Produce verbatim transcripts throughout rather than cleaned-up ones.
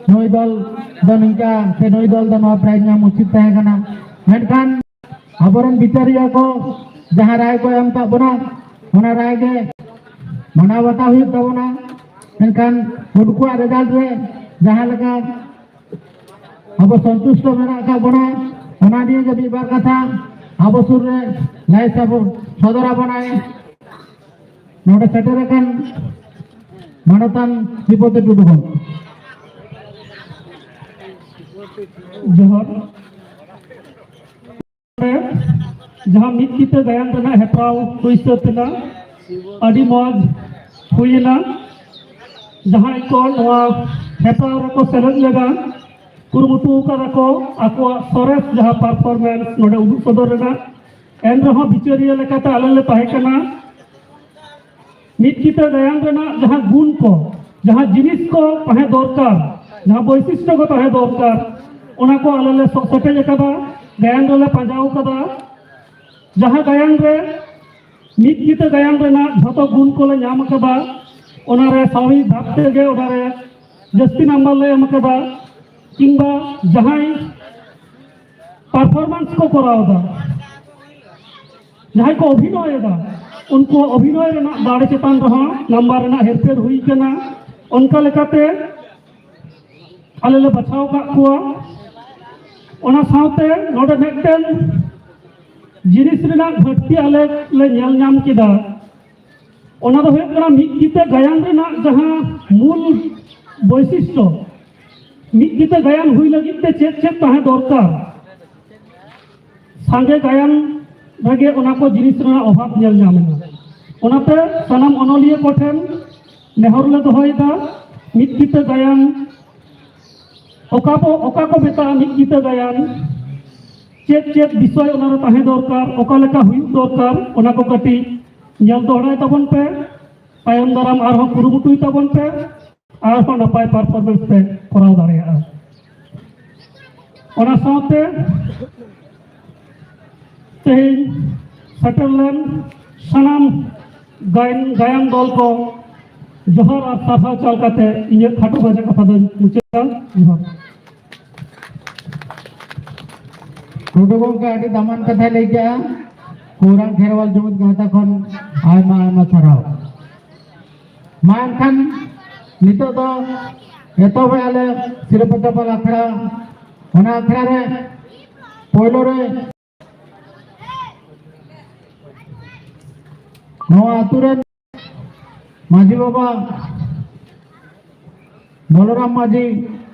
ᱱᱩᱭ ᱫᱚᱞ ᱫᱚ ᱱᱤᱝᱠᱟ ᱥᱮ ᱱᱩᱭ ᱫᱚᱞ ᱫᱚ ᱱᱚᱣᱟ prize ᱧᱟᱢ ᱩᱪᱤᱛ ᱛᱟᱦᱮᱸ ᱠᱟᱱᱟ᱾ ᱢᱮᱱᱠᱷᱟᱱ ᱟᱵᱚᱨᱮᱱ ᱵᱤᱪᱟᱹᱨᱤᱭᱟᱹ ᱠᱚ ᱡᱟᱦᱟᱸ ᱨᱟᱭ ᱠᱚ ᱮᱢ ᱠᱟᱜ ᱵᱚᱱᱟ, ᱚᱱᱟ ᱨᱟᱭ ᱜᱮ ᱢᱟᱱᱟᱣ ᱵᱟᱛᱟᱣ ᱦᱩᱭᱩᱜ ᱛᱟᱵᱚᱱᱟ᱾ ᱢᱮᱱᱠᱷᱟᱱ ᱩᱱᱠᱩᱣᱟᱜ result ᱨᱮ ᱡᱟᱦᱟᱸ ᱞᱮᱠᱟ ᱟᱵᱚ ᱥᱚᱱᱛᱩᱥᱴᱚ ᱢᱮᱱᱟᱜ ᱟᱠᱟᱫ ᱵᱚᱱᱟ, ᱚᱱᱟ ᱱᱤᱭᱮ ᱜᱮ ᱢᱤᱫ ᱵᱟᱨ ᱠᱟᱛᱷᱟ ᱟᱵᱚ ᱥᱩᱨ ᱨᱮ ᱞᱟᱹᱭ ᱥᱟᱵᱚ-, ᱥᱚᱫᱚᱨ ᱟᱵᱚᱱᱟᱭ ᱱᱚᱰᱮ ᱥᱮᱴᱮᱨ ᱟᱠᱟᱱ ᱢᱟᱱᱚᱛᱟᱱ ᱥᱨᱤᱯᱚᱛᱤ ᱴᱩᱰᱩ ᱜᱚᱢᱠᱮ᱾ ᱡᱚᱦᱟᱨ᱾ ᱡᱟᱦᱟᱸ ᱢᱤᱫ ᱠᱤᱛᱟᱹ ᱜᱟᱭᱟᱱ ᱨᱮᱱᱟᱜ ᱦᱮᱯᱨᱟᱣ ᱦᱩᱭ ᱥᱟᱹᱛ ᱮᱱᱟ, ᱟᱹᱰᱤ ᱢᱚᱡᱽ ᱦᱩᱭᱮᱱᱟ᱾ ᱡᱟᱦᱟᱸᱭ ᱠᱚ ᱱᱚᱣᱟ ᱦᱮᱯᱨᱟᱣ ᱨᱮᱠᱚ ᱥᱮᱞᱮᱫ ᱞᱮᱫᱟ, ᱠᱩᱨᱩᱢᱩᱴᱩ ᱟᱠᱟᱫᱟ ᱠᱚ ᱟᱠᱚᱣᱟᱜ ᱥᱚᱨᱮᱥ ᱡᱟᱦᱟᱸ performance ᱱᱚᱰᱮ ᱩᱫᱩᱜ ᱥᱚᱫᱚᱨ ᱨᱮᱱᱟᱜ᱾ ᱮᱱ ᱨᱮᱦᱚᱸ ᱵᱤᱪᱟᱹᱨᱤᱭᱟᱹ ᱞᱮᱠᱟᱛᱮ ᱟᱞᱮ ᱞᱮ ᱛᱟᱦᱮᱸ ᱠᱟᱱᱟ᱾ ᱢᱤᱫ ᱠᱤᱛᱟᱹ ᱜᱟᱭᱟᱱ ᱨᱮᱱᱟᱜ ᱡᱟᱦᱟᱸ ᱜᱩᱱ ᱠᱚ, ᱡᱟᱦᱟᱸ ᱡᱤᱱᱤᱥ ᱠᱚ ᱛᱟᱦᱮᱸ ᱫᱚᱨᱠᱟᱨ, ᱡᱟᱦᱟᱸ ᱵᱳᱭᱥᱤᱥᱴᱚ ᱠᱚ ᱛᱟᱦᱮᱸ ᱫᱚᱨᱠᱟᱨ, ᱚᱱᱟ ᱠᱚ ᱟᱞᱮ ᱞᱮ ᱥᱚᱜ ᱥᱮᱴᱮᱡ ᱟᱠᱟᱫᱟ, ᱜᱟᱭᱟᱱ ᱨᱮᱞᱮ ᱯᱟᱸᱡᱟᱣ ᱟᱠᱟᱫᱟ᱾ ᱡᱟᱦᱟᱸ ᱜᱟᱭᱟᱱ ᱨᱮ ᱢᱤᱫ ᱠᱤᱛᱟᱹ ᱜᱟᱭᱟᱱ ᱨᱮᱱᱟᱜ ᱡᱷᱚᱛᱚ ᱜᱩᱱ ᱠᱚᱞᱮ ᱧᱟᱢ ᱟᱠᱟᱫᱟ, ᱚᱱᱟᱨᱮ ᱥᱟᱵᱷᱟᱵᱤᱠ ᱵᱷᱟᱵ ᱛᱮᱜᱮ ᱚᱱᱟᱨᱮ ᱡᱟᱹᱥᱛᱤ ᱱᱟᱢᱵᱟᱨ ᱞᱮ ᱮᱢ ᱟᱠᱟᱫᱟ, ᱠᱤᱝᱵᱟ ᱡᱟᱦᱟᱸᱭ performance ᱠᱚ ᱠᱚᱨᱟᱣ ᱮᱫᱟ, ᱡᱟᱦᱟᱸᱭ ᱠᱚ ᱚᱵᱷᱤᱱᱚᱭ ᱮᱫᱟ, ᱩᱱᱠᱩ ᱚᱵᱷᱤᱱᱚᱭ ᱨᱮᱱᱟᱜ ᱫᱟᱲᱮ ᱪᱮᱛᱟᱱ ᱨᱮᱦᱚᱸ ᱱᱟᱢᱵᱟᱨ ᱨᱮᱱᱟᱜ ᱦᱮᱨᱯᱷᱮᱨ ᱦᱩᱭ ᱠᱟᱱᱟ᱾ ᱚᱱᱠᱟ ᱞᱮᱠᱟᱛᱮ ᱟᱞᱮ ᱞᱮ ᱵᱟᱪᱷᱟᱣ ᱟᱠᱟᱫ ᱠᱚᱣᱟ᱾ ᱚᱱᱟ ᱥᱟᱶᱛᱮ ᱱᱚᱰᱮ ᱢᱤᱫᱴᱮᱱ ᱡᱤᱱᱤᱥ ᱨᱮᱱᱟᱜ ᱜᱷᱟᱹᱴᱛᱤ ᱟᱞᱮ ᱞᱮ ᱧᱮᱞ ᱧᱟᱢ ᱠᱮᱫᱟ, ᱚᱱᱟ ᱫᱚ ᱦᱩᱭᱩᱜ ᱠᱟᱱᱟ ᱢᱤᱫ ᱠᱤᱛᱟᱹ ᱜᱟᱭᱟᱱ ᱨᱮᱱᱟᱜ ᱡᱟᱦᱟᱸ ᱢᱩᱞ ᱵᱳᱭᱥᱤᱥᱴᱚ, ᱢᱤᱫ ᱠᱤᱛᱟᱹ ᱜᱟᱭᱟᱱ ᱦᱩᱭ ᱞᱟᱹᱜᱤᱫ ᱛᱮ ᱪᱮᱫ ᱪᱮᱫ ᱛᱟᱦᱮᱸ ᱫᱚᱨᱠᱟᱨ, ᱥᱟᱸᱜᱮ ᱜᱟᱭᱟᱱ ᱨᱮᱜᱮ ᱚᱱᱟ ᱠᱚ ᱡᱤᱱᱤᱥ ᱨᱮᱱᱟᱜ ᱚᱵᱷᱟᱵᱽ ᱧᱮᱞ ᱧᱟᱢ ᱮᱱᱟ᱾ ᱚᱱᱟᱛᱮ ᱥᱟᱱᱟᱢ ᱚᱱᱚᱞᱤᱭᱟᱹ ᱠᱚᱴᱷᱮᱱ ᱱᱮᱦᱚᱨ ᱞᱮ ᱫᱚᱦᱚᱭᱮᱫᱟ, ᱢᱤᱫ ᱠᱤᱛᱟᱹ ᱜᱟᱭᱟᱱ ᱚᱠᱟ ᱵᱚ, ᱚᱠᱟ ᱠᱚ ᱢᱮᱛᱟᱜᱼᱟ ᱢᱤᱫ ᱠᱤᱛᱟᱹ ᱜᱟᱭᱟᱱ, ᱪᱮᱫ ᱪᱮᱫ ᱵᱤᱥᱚᱭ ᱚᱱᱟᱨᱮ ᱛᱟᱦᱮᱸ ᱫᱚᱨᱠᱟᱨ, ᱚᱠᱟ ᱞᱮᱠᱟ ᱦᱩᱭᱩᱜ ᱫᱚᱨᱠᱟᱨ, ᱚᱱᱟ ᱠᱚ ᱠᱟᱹᱴᱤᱡ ᱧᱮᱞ ᱫᱚᱦᱲᱟᱭ ᱛᱟᱵᱚᱱ ᱯᱮ᱾ ᱛᱟᱭᱚᱢ ᱫᱟᱨᱟᱢ ᱟᱨᱦᱚᱸ ᱠᱩᱨᱩᱢᱩᱴᱩᱭ ᱛᱟᱵᱚᱱ ᱯᱮ, ᱟᱨᱦᱚᱸ ᱱᱟᱯᱟᱭ performance ᱯᱮ ᱠᱚᱨᱟᱣ ᱫᱟᱲᱮᱭᱟᱜᱼᱟ᱾ ᱚᱱᱟ ᱥᱟᱶᱛᱮ ᱛᱮᱦᱮᱧ ᱥᱮᱴᱮᱨ ᱞᱮᱱ ᱥᱟᱱᱟᱢ ᱜᱟᱭᱟᱱ, ᱜᱟᱭᱟᱱ ᱫᱚᱞ ᱠᱚ, ᱡᱚᱦᱟᱨ ᱟᱨ ᱥᱟᱨᱦᱟᱣ ᱪᱟᱞ ᱠᱟᱛᱮ ᱤᱧᱟᱹᱜ ᱠᱷᱟᱴᱚ ᱢᱟᱪᱷᱟ ᱠᱟᱛᱷᱟ ᱫᱚᱧ ᱢᱩᱪᱟᱹᱫᱟ᱾ ᱡᱚᱦᱟᱨ᱾ ᱴᱩᱰᱩ ᱜᱚᱢᱠᱮ ᱟᱹᱰᱤ ᱫᱟᱢᱟᱱ ᱠᱟᱛᱷᱟᱭ ᱞᱟᱹᱭ ᱠᱮᱜᱼᱟ᱾ ᱠᱷᱩᱨᱟᱝ ᱠᱷᱮᱨᱣᱟᱞ ᱡᱩᱢᱤᱫ ᱜᱟᱶᱛᱟ ᱠᱷᱚᱱ ᱟᱭᱢᱟ ᱟᱭᱢᱟ ᱥᱟᱨᱦᱟᱣ᱾ ᱢᱟ ᱮᱱᱠᱷᱟᱱ ᱱᱤᱛᱚᱜ ᱫᱚ ᱮᱛᱚᱦᱚᱵᱮᱜᱼᱟ ᱞᱮ ᱥᱤᱨᱯᱟᱹ ᱪᱟᱯᱟᱞ ᱟᱠᱷᱲᱟ᱾ ᱚᱱᱟ ᱟᱠᱷᱲᱟ ᱨᱮ ᱯᱳᱭᱞᱳ ᱨᱮ ᱱᱚᱣᱟ ᱟᱛᱳ ᱨᱮᱱ ᱢᱟᱹᱡᱷᱤ ᱵᱟᱵᱟ ᱵᱚᱞᱚᱨᱟᱢ ᱢᱟᱹᱡᱷᱤ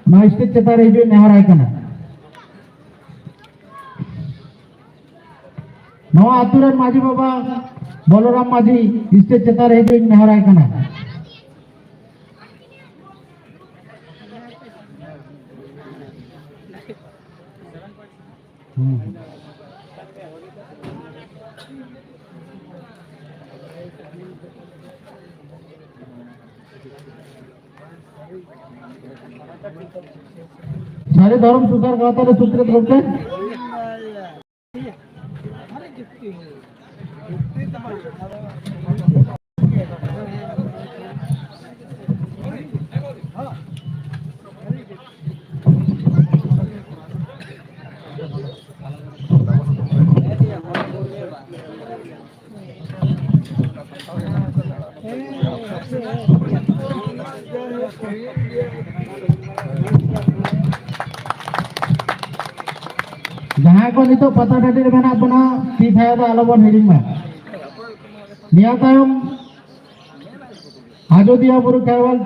ᱱᱚᱣᱟ ᱥᱴᱮᱡᱽ ᱪᱮᱛᱟᱱ ᱨᱮ ᱦᱤᱡᱩᱜ ᱤᱧ ᱱᱮᱦᱚᱨᱟᱭ ᱠᱟᱱᱟ᱾ ᱱᱚᱣᱟ ᱟᱛᱳ ᱨᱮᱱ ᱢᱟᱹᱡᱷᱤ ᱵᱟᱵᱟ ᱵᱚᱞᱚᱨᱟᱢ ᱢᱟᱹᱡᱷᱤ ᱥᱴᱮᱡᱽ ᱪᱮᱛᱟᱱ ᱨᱮ ᱦᱤᱡᱩᱜ ᱤᱧ ᱱᱮᱦᱚᱨᱟᱭ ᱠᱟᱱᱟ᱾ ᱦᱩᱸ᱾ ᱥᱟᱹᱨᱤ ᱫᱷᱚᱨᱚᱢ ᱥᱩᱥᱟᱹᱨ ᱜᱟᱶᱛᱟ ᱨᱮ ᱥᱩᱛᱨᱮᱛ ᱜᱚᱢᱠᱮ᱾ ᱡᱟᱦᱟᱸᱭ ᱠᱚ ᱱᱤᱛᱚᱜ ᱯᱟᱛᱟ ᱴᱟᱺᱰᱤ ᱨᱮ ᱢᱮᱱᱟᱜ ᱵᱚᱱᱟ, ᱛᱤ ᱛᱷᱟᱭᱚ ᱫᱚ ᱟᱞᱚᱵᱚᱱ ᱦᱤᱲᱤᱧ ᱢᱟ᱾ ᱱᱤᱭᱟᱹ ᱛᱟᱭᱚᱢ ᱟᱡᱚᱫᱤᱭᱟᱹ ᱵᱩᱨᱩ ᱠᱷᱮᱨᱣᱟᱞ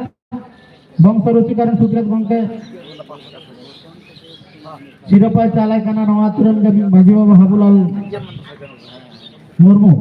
ᱵᱚᱝᱥᱚ ᱨᱩᱪᱤᱠᱟ ᱨᱮᱱ ᱥᱩᱛᱨᱮᱛ ᱜᱚᱢᱠᱮ ᱥᱤᱨᱯᱟᱹᱭ ᱪᱟᱞᱟᱭ ᱠᱟᱱᱟ ᱱᱚᱣᱟ ᱟᱛᱳ ᱨᱮᱱ ᱜᱮ ᱢᱟᱹᱡᱷᱤ ᱵᱟᱵᱟ ᱦᱟᱵᱩᱞᱟᱞ ᱢᱩᱨᱢᱩ᱾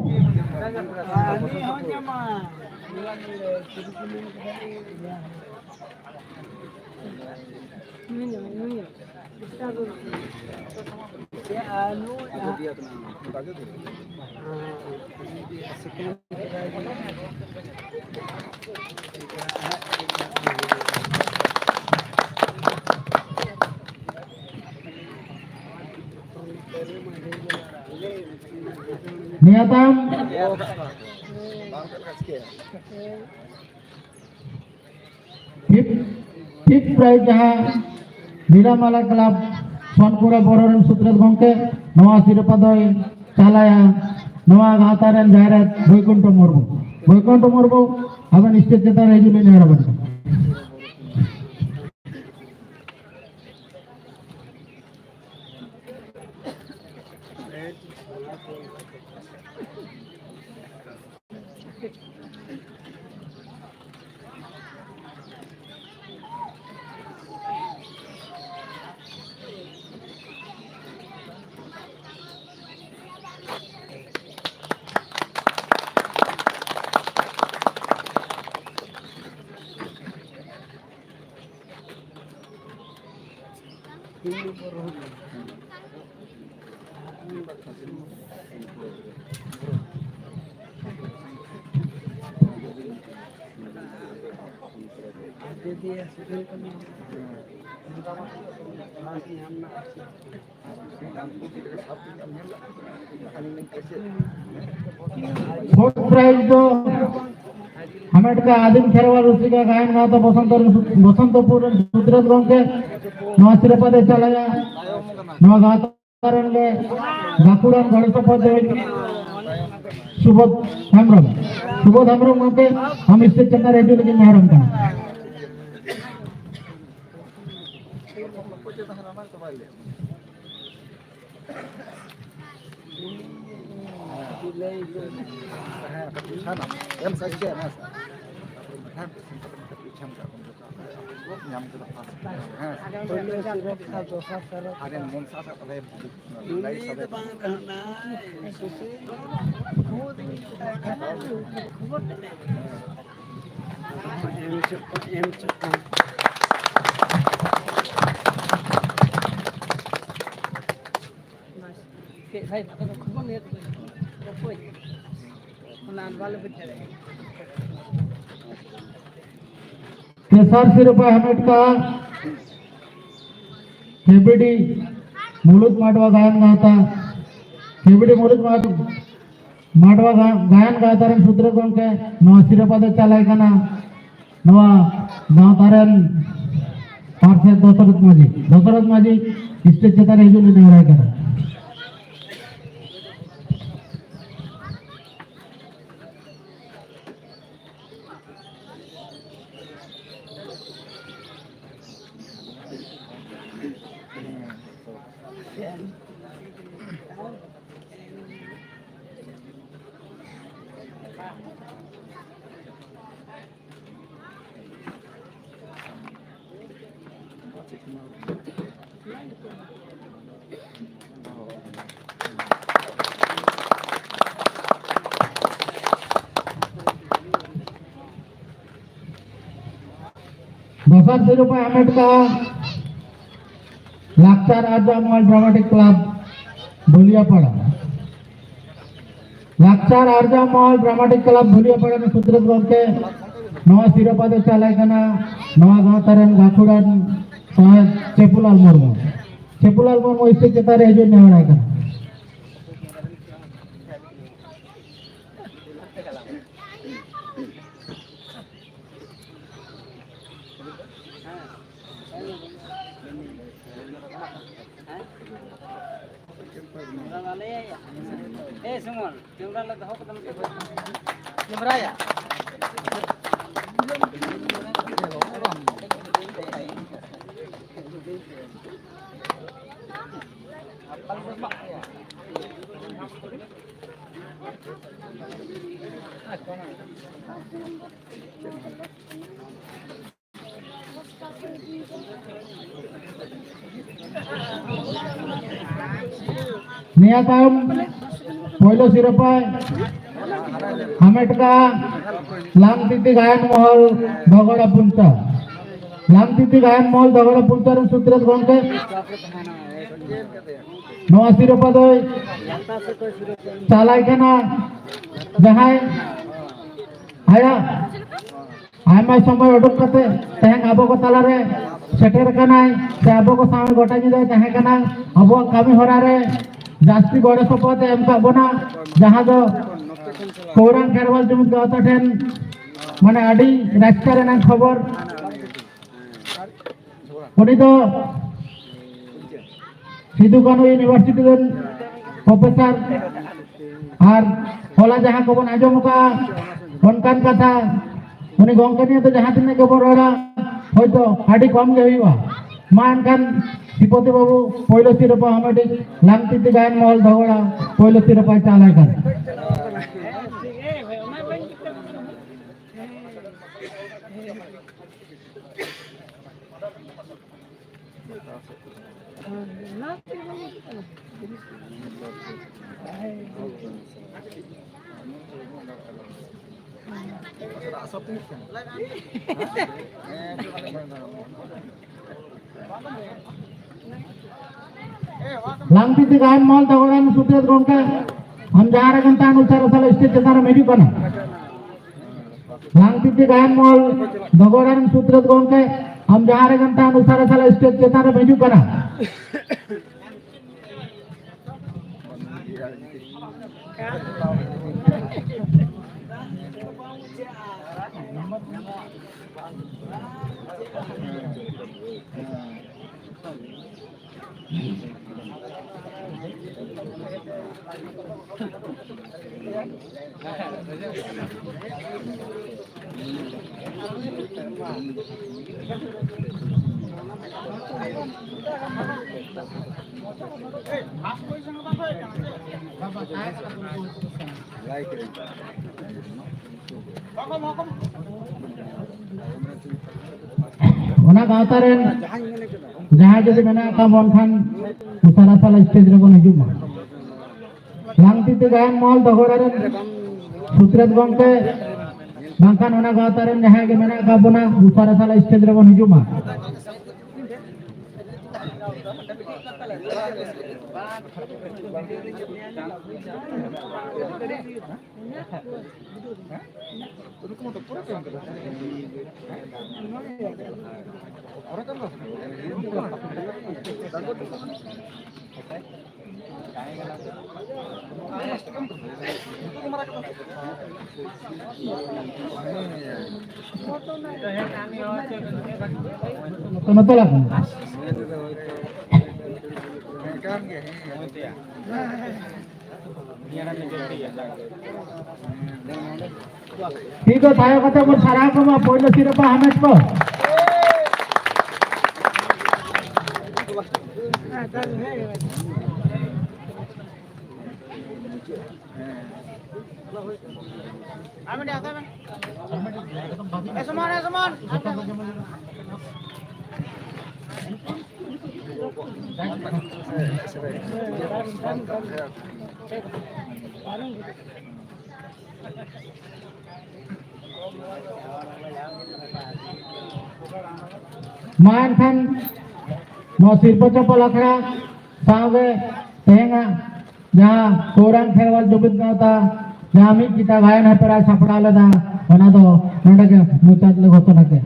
ᱱᱤᱭᱟᱹ ᱛᱟᱭᱚᱢ ᱯᱷᱤᱯᱛᱷ ᱯᱨᱟᱭᱤᱡᱽ ᱡᱟᱦᱟᱸ ᱨᱤᱞᱟᱢᱟᱞᱟ ᱠᱞᱟᱵᱽ ᱥᱚᱱᱠᱩᱲᱟ ᱵᱚᱨᱚ ᱨᱮᱱ ᱥᱩᱛᱨᱮᱛ ᱜᱚᱢᱠᱮ, ᱱᱚᱣᱟ ᱥᱤᱨᱯᱟᱹ ᱫᱚᱭ ᱪᱟᱞᱟᱭᱟ ᱱᱚᱣᱟ ᱜᱟᱶᱛᱟ ᱨᱮᱱ ᱡᱟᱦᱮᱨ ᱵᱳᱭᱠᱩᱱᱴᱷᱚ ᱢᱩᱨᱢᱩ᱾ ᱵᱳᱭᱠᱩᱱᱴᱷᱚ ᱢᱩᱨᱢᱩ, ᱟᱵᱮᱱ ᱥᱴᱮᱡ ᱪᱮᱛᱟᱱ ᱨᱮ ᱦᱤᱡᱩᱜ ᱵᱮᱱ, ᱱᱮᱦᱚᱨ ᱟᱵᱮᱱ ᱠᱟᱱᱟ᱾ ᱯᱷᱳᱨᱛᱷ ᱯᱨᱟᱭᱤᱡᱽ ᱫᱚ ᱦᱟᱢᱮᱴ ᱠᱟᱜᱼᱟ ᱟᱹᱫᱤᱢ ᱠᱷᱮᱨᱣᱟᱞ ᱨᱩᱥᱤᱠᱟ ᱜᱟᱭᱟᱱ ᱜᱟᱶᱛᱟ ᱵᱚᱥᱚᱱᱛᱚ, ᱵᱚᱥᱚᱱᱛᱚᱯᱩᱨ ᱨᱮᱱ ᱥᱩᱫᱽᱨᱟᱹᱛ ᱜᱚᱢᱠᱮ᱾ ᱱᱚᱣᱟ ᱥᱤᱨᱯᱟᱹ ᱫᱚᱭ ᱪᱟᱞᱟᱭᱟ ᱱᱚᱣᱟ ᱜᱟᱶᱛᱟ ᱨᱮᱱ ᱜᱮ ᱜᱟᱹᱠᱷᱩᱲᱟᱱ ᱜᱚᱲᱚ ᱥᱚᱯᱚᱦᱚᱫ ᱫᱚ ᱥᱩᱵᱳᱫᱷ ᱦᱮᱢᱵᱨᱚᱢ᱾ ᱥᱩᱵᱳᱫᱷ ᱦᱮᱢᱵᱨᱚᱢ ᱜᱚᱢᱠᱮ, ᱟᱢ ᱥᱴᱮᱡ ᱪᱮᱛᱟᱱ ᱨᱮ ᱦᱤᱡᱩᱜ ᱞᱟᱹᱜᱤᱫ ᱱᱮᱦᱚᱨᱟᱢ ᱠᱟᱱᱟ᱾ ᱦᱮᱸ, ᱠᱟᱹᱴᱤᱡ ᱩᱪᱷᱟᱹᱱᱟ᱾ ᱮᱢ ᱥᱟᱭᱤᱡ ᱜᱮ, ᱦᱮᱸ ᱥᱮ? ᱦᱮᱸ, ᱧᱟᱢ ᱠᱮᱫᱟ ᱯᱷᱟᱥᱴ᱾ ᱦᱮᱸ᱾ ᱯᱳᱭᱞᱳ ᱥᱤᱨᱯᱟᱹ ᱫᱚᱥᱟᱨ ᱥᱚᱨᱮᱥ᱾ ᱟᱨ ᱢᱚᱱᱥᱟ ᱥᱟᱵ ᱠᱟᱛᱮ ᱩᱱᱤ ᱫᱚ ᱵᱟᱝ ᱠᱟᱱᱟᱭ, ᱥᱩᱥᱤᱞ᱾ ᱠᱷᱚᱵᱚᱨ ᱫᱚᱧ ᱠᱷᱚᱵᱚᱨ ᱛᱮ ᱮᱢ ᱦᱚᱪᱚ ᱠᱚ, ᱮᱢ ᱦᱚᱪᱚ ᱠᱚ᱾ ᱵᱟᱥ, ᱪᱮᱫ ᱵᱷᱟᱭ, ᱟᱯᱮ ᱫᱚ ᱠᱷᱚᱵᱚᱨ ᱱᱤᱭᱟᱹ ᱫᱚ ᱚᱠᱚᱭ? ᱚᱱᱟ ᱵᱟᱞᱮ ᱵᱩᱡᱽ ᱫᱟᱲᱮᱭᱟᱜᱼᱟ᱾ ᱛᱮᱥᱟᱨ ᱥᱤᱨᱯᱟᱹ ᱦᱟᱢᱮᱴ ᱠᱟᱜᱼᱟ ᱠᱮᱵᱤᱰᱤ ᱢᱩᱞᱩᱠ ᱢᱟᱰᱣᱟ ᱜᱟᱭᱟᱱ ᱜᱟᱶᱛᱟ, ᱠᱮᱵᱤᱰᱤ ᱢᱩᱞᱩᱠ ᱢᱟᱰ-, ᱢᱟᱰᱣᱟ ᱜᱟ-, ᱜᱟᱭᱟᱱ ᱜᱟᱶᱛᱟ ᱨᱮᱱ ᱥᱩᱫᱽᱨᱟᱹ ᱜᱚᱢᱠᱮ, ᱱᱚᱣᱟ ᱥᱤᱨᱯᱟᱹ ᱫᱚ ᱪᱟᱞᱟᱭ ᱠᱟᱱᱟ ᱱᱚᱣᱟ ᱜᱟᱶᱛᱟ ᱨᱮᱱ ᱯᱟᱨᱥᱮᱛ ᱫᱚᱥᱚᱨᱚᱛᱷ ᱢᱟᱹᱡᱷᱤ, ᱫᱚᱥᱚᱨᱚᱛᱷ ᱢᱟᱹᱡᱷᱤ ᱥᱴᱮᱡᱽ ᱪᱮᱛᱟᱱ ᱨᱮ ᱦᱤᱡᱩᱜ ᱞᱟᱹᱜᱤᱫ ᱱᱮᱦᱚᱨᱟᱭ ᱠᱟᱱᱟ᱾ ᱫᱚᱥᱟᱨ ᱥᱤᱨᱯᱟᱹ ᱦᱟᱢᱮᱴ ᱠᱟᱜᱼᱟ ᱞᱟᱠᱪᱟᱨ ᱟᱨᱡᱟᱣ ᱢᱚᱦᱚᱞ ᱰᱨᱟᱢᱟᱴᱤᱠ ᱠᱞᱟᱵᱽ ᱵᱷᱩᱞᱤᱭᱟᱯᱟᱲᱟ᱾ ᱞᱟᱠᱪᱟᱨ ᱟᱨᱡᱟᱣ ᱢᱚᱦᱚᱞ ᱰᱨᱟᱢᱟᱴᱤᱠ ᱠᱞᱟᱵᱽ ᱵᱷᱩᱞᱤᱭᱟᱯᱟᱲᱟ ᱨᱮᱱ ᱥᱩᱛᱨᱮᱛ ᱜᱚᱢᱠᱮ ᱱᱚᱣᱟ ᱥᱤᱨᱯᱟᱹ ᱫᱚ ᱪᱟᱞᱟᱭ ᱠᱟᱱᱟ ᱱᱚᱣᱟ ᱜᱟᱶᱛᱟ ᱨᱮᱱ ᱜᱟᱹᱠᱷᱩᱲᱟᱱ ᱥᱚᱦᱮᱫ ᱪᱮᱯᱩᱞᱟᱞ ᱢᱩᱨᱢᱩ᱾ ᱪᱮᱯᱩᱞᱟᱞ ᱢᱩᱨᱢᱩ ᱥᱴᱮᱡᱽ ᱪᱮᱛᱟᱱ ᱨᱮ ᱦᱤᱡᱩᱜ ᱱᱮᱦᱚᱨᱟᱭ ᱠᱟᱱᱟ᱾ ᱮ ᱥᱩᱢᱚᱱ, ᱠᱮᱢᱨᱟ ᱞᱮ ᱫᱚᱦᱚ ᱠᱟᱫᱟ ᱱᱚᱛᱮ ᱠᱷᱚᱱ᱾ ᱠᱮᱢᱨᱟᱭᱟ᱾ ᱱᱤᱭᱟᱹ ᱛᱟᱭᱚᱢ ᱯᱳᱭᱞᱳ ᱥᱤᱨᱯᱟᱹᱭ ᱦᱟᱢᱮᱴ ᱠᱟᱜᱼᱟ ᱞᱟᱝᱛᱤᱛᱤ ᱜᱟᱭᱟᱱ ᱢᱚᱦᱚᱞ ᱫᱚᱜᱚᱲᱟ ᱯᱩᱱᱛᱟ᱾ ᱞᱟᱝᱛᱤᱛᱤ ᱜᱟᱭᱟᱱ ᱢᱚᱦᱚᱞ ᱫᱚᱜᱚᱲᱟ ᱯᱩᱱᱛᱟ ᱨᱮᱱ ᱥᱩᱛᱨᱮᱛ ᱜᱚᱢᱠᱮ ᱱᱚᱣᱟ ᱥᱤᱨᱯᱟᱹ ᱫᱚᱭ ᱪᱟᱞᱟᱭ ᱠᱟᱱᱟ ᱡᱟᱦᱟᱸᱭ ᱟᱭᱟᱜ ᱟᱭᱢᱟ ᱥᱚᱢᱚᱭ ᱩᱰᱩᱠ ᱠᱟᱛᱮ ᱛᱮᱦᱮᱧ ᱟᱵᱚ ᱠᱚ ᱛᱟᱞᱟᱨᱮ ᱥᱮᱴᱮᱨ ᱟᱠᱟᱱᱟᱭ, ᱥᱮ ᱟᱵᱚ ᱠᱚ ᱥᱟᱶ ᱜᱚᱴᱟ ᱧᱤᱫᱟᱹᱭ ᱛᱟᱦᱮᱸ ᱠᱟᱱᱟ, ᱟᱵᱚᱣᱟᱜ ᱠᱟᱹᱢᱤ ᱦᱚᱨᱟ ᱨᱮ ᱡᱟᱹᱥᱛᱤ ᱜᱚᱲᱚ ᱥᱚᱯᱚᱦᱚᱫ ᱮ ᱮᱢ ᱠᱟᱜ ᱵᱚᱱᱟ, ᱡᱟᱦᱟᱸ ᱫᱚ ᱠᱚᱲᱟᱝ ᱠᱷᱮᱨᱣᱟᱞ ᱡᱩᱢᱤᱫ ᱜᱟᱶᱛᱟ ᱴᱷᱮᱱ ᱢᱟᱱᱮ ᱟᱹᱰᱤ ᱨᱟᱹᱥᱠᱟᱹ ᱨᱮᱱᱟᱜ ᱠᱷᱚᱵᱚᱨ᱾ ᱩᱱᱤ ᱫᱚ ᱥᱤᱫᱩ ᱠᱟᱹᱱᱦᱩ ᱤᱭᱩᱱᱤᱵᱷᱟᱨᱥᱤᱴᱤ ᱨᱮᱱ ᱯᱨᱚᱯᱷᱮᱥᱚᱨ, ᱟᱨ ᱦᱚᱞᱟ ᱡᱟᱦᱟᱸ ᱠᱚᱵᱚᱱ ᱟᱸᱡᱚᱢ ᱟᱠᱟᱫᱼᱟ ᱚᱱᱠᱟᱱ ᱠᱟᱛᱷᱟ, ᱩᱱᱤ ᱜᱚᱢᱠᱮ ᱱᱤᱭᱮ ᱫᱚ ᱡᱟᱦᱟᱸ ᱛᱤᱱᱟᱹᱜ ᱜᱮᱵᱚᱱ ᱨᱚᱲᱟ ᱦᱚᱭᱛᱚ ᱟᱹᱰᱤ ᱠᱚᱢ ᱜᱮ ᱦᱩᱭᱩᱜᱼᱟ᱾ ᱢᱟ ᱮᱱᱠᱷᱟᱱ ᱥᱨᱤᱯᱚᱛᱤ ᱵᱟᱹᱵᱩ ᱯᱳᱭᱞᱳ ᱥᱤᱨᱯᱟᱹ ᱦᱟᱢᱮᱴᱤᱡ ᱞᱟᱝᱛᱤᱛᱤ ᱜᱟᱭᱟᱱ ᱢᱚᱦᱚᱞ ᱫᱷᱚᱜᱚᱲᱟ ᱯᱳᱭᱞᱳ ᱥᱤᱨᱯᱟᱹᱭ ᱪᱟᱞ ᱟᱭ ᱠᱟᱱᱟ᱾ ᱞᱟᱝᱛᱤᱛᱤ ᱜᱟᱭᱟᱱ ᱢᱚᱦᱚᱞ ᱫᱷᱚᱜᱚᱲᱟᱱ ᱥᱩᱛᱨᱮᱛ ᱜᱚᱢᱠᱮ, ᱟᱢ ᱡᱟᱦᱟᱸ ᱨᱮᱜᱮᱢ ᱛᱟᱦᱮᱱ ᱩᱥᱟᱹᱨᱟ ᱩᱥᱟᱹᱨᱟ ᱥᱴᱮᱡᱽ ᱪᱮᱛᱟᱱ ᱨᱮᱢ ᱦᱤᱡᱩᱜ ᱠᱟᱱᱟ᱾ ᱞᱟᱝᱛᱤᱛᱤ ᱜᱟᱭᱟᱱ ᱢᱚᱦᱚᱞ ᱫᱷᱚᱜᱚᱲᱟᱱ ᱥᱩᱛᱨᱮᱛ ᱜᱚᱢᱠᱮ, ᱟᱢ ᱡᱟᱦᱟᱸ ᱨᱮᱜᱮᱢ ᱛᱟᱦᱮᱱ ᱩᱥᱟᱹᱨᱟ ᱩᱥᱟᱹᱨᱟ ᱥᱴᱮᱡᱽ ᱪᱮᱛᱟᱱ ᱨᱮᱢ ᱦᱤᱡᱩᱜ ᱠᱟᱱᱟ᱾ ᱚᱱᱟ ᱜᱟᱶᱛᱟ ᱨᱮᱱ ᱡᱟᱦᱟᱸᱭ ᱡᱩᱫᱤ ᱢᱮᱱᱟᱜ ᱟᱠᱟᱫ ᱵᱚᱱ ᱠᱷᱟᱱ, ᱩᱥᱟᱹᱨᱟ ᱩᱥᱟᱹᱨᱟ ᱥᱴᱮᱡᱽ ᱨᱮᱵᱚᱱ ᱦᱤᱡᱩᱜ ᱢᱟ᱾ ᱞᱟᱝᱛᱤᱛᱤ ᱜᱟᱭᱟᱱ ᱢᱚᱦᱚᱞ ᱫᱷᱚᱜᱚᱲᱟ ᱨᱮᱱ ᱥᱩᱛᱨᱮᱛ ᱜᱚᱢᱠᱮ, ᱵᱟᱝᱠᱷᱟᱱ ᱚᱱᱟ ᱜᱟᱶᱛᱟ ᱨᱮᱱ ᱡᱟᱦᱟᱸᱭ ᱜᱮ ᱢᱮᱱᱟᱜ ᱟᱠᱟᱫ ᱵᱚᱱᱟ, ᱩᱥᱟᱹᱨᱟ ᱩᱥᱟᱹᱨᱟ ᱥᱴᱮᱡᱽ ᱨᱮᱵᱚᱱ ᱦᱤᱡᱩᱜ ᱢᱟ᱾ ᱱᱚᱛᱮ ᱞᱟᱜ ᱢᱮ᱾ ᱴᱷᱤᱠ ᱫᱚ ᱛᱟᱭᱚᱢ ᱠᱟᱛᱮ ᱵᱚᱱ ᱥᱟᱨᱦᱟᱣ ᱠᱚᱢᱟ, ᱯᱳᱭᱞᱳ ᱥᱤᱨᱯᱟ ᱦᱟᱢᱮᱴ ᱠᱚ᱾ ᱢᱟ ᱮᱱᱠᱷᱟᱱ ᱱᱚᱣᱟ ᱥᱤᱨᱯᱟᱹ ᱪᱟᱯᱟᱞ ᱟᱠᱷᱲᱟ ᱥᱟᱶᱜᱮ ᱛᱮᱦᱮᱧᱟᱜ ᱡᱟᱦᱟᱸ ᱠᱚᱨᱟᱱ ᱠᱷᱮᱨᱣᱟᱞ ᱡᱩᱢᱤᱫ ᱜᱟᱶᱛᱟ ᱡᱟᱦᱟᱸ ᱢᱤᱫ ᱠᱤᱛᱟᱹ ᱜᱟᱭᱟᱱ ᱦᱮᱯᱨᱟᱣ ᱥᱟᱯᱲᱟᱣ ᱞᱮᱫᱟ, ᱚᱱᱟ ᱫᱚ ᱱᱚᱰᱮ ᱜᱮ ᱢᱩᱪᱟᱹᱫ ᱞᱮ ᱜᱷᱳᱥᱚᱱᱟ ᱠᱮᱫ᱾